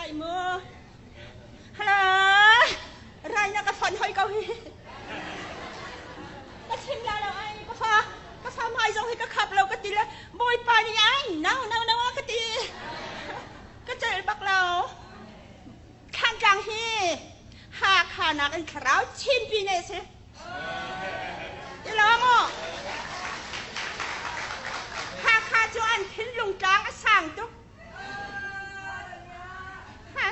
lai mu. Hala, rai na ka fon hoi ko hi. Ka chim la lo ai, ka fa, ka fa mai zong hi ka khap lo ka ti le Bawipa nih ai, no no no a ka ti. Ka celh bak lo. Thlantlang hi Hakha nak in thlarau chinpi ne si. Ti lo maw? Hakha cu an thinlung tlang a sang tuk.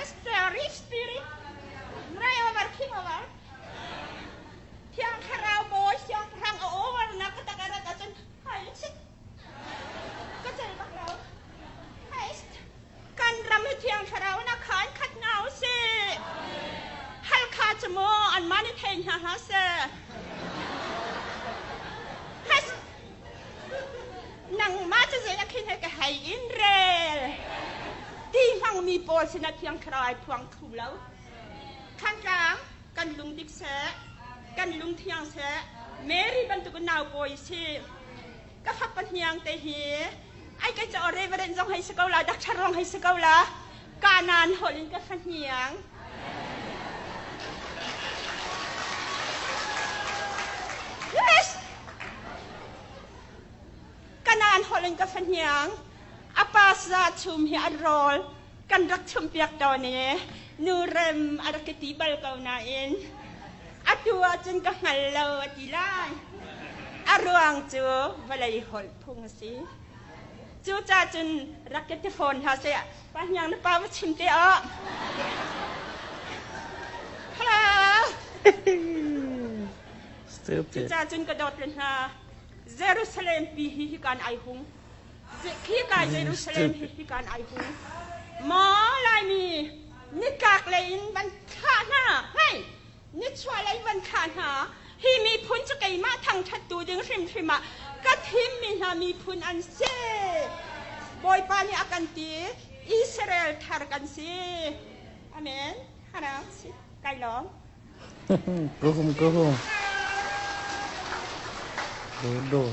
Spirit, spirit, right over, king over. Thiang thlarau bawi siangpahrang a over na ka tak arat ahcun hai sit. Ka cel bak lo. Hai Kan ram hi thiang thlarau na khan khat ngau si. Halkha cu maw anmah nih thei hna hlah seh. Nangmah cu zei a khin he ka hei in rel. Ti hmangmi pawl sinah thiang thlarau ai phuang thlu lo. Thantlang kan lung dik seh, kan lung thiang seh, Mary bantuk in nau pawi si. Ka fapa hniang te hi ai kai ca reverend zong hei si ko la, doctor zong hei si ko la. Kanan holh in ka fa hniang. Yes! Kanan holh in ka fa hniang. A pa sa chum hi an rawl kan rak chumpiak tawn i nu rem a rak ti bal ko nain atu ahcun ka hngal lo a ti lai. A ruang cu vawlei holh phung a si. Cucaah cun rak ka ti fawn hna seh. Pa hniang na pa va chim te ah. Hello. Stupid. Cucaah cun ka dawt le hna. Jerusalem pi hi hi kan ai hung. Khi kai Jerusalem hi hi kan ai hung. Maw Laimi nitlak lei in van thlah hna. Hei, nichuahlei van thlah hna. Hi miphun cu keimah thangṭhattu ding hrimhrim ah ka thimmi hna miphun an si. Bawipa nih a kan ti, Israel thar kan si. Amen. Hana si. Kai lawm. Go home, go home. Bodoh.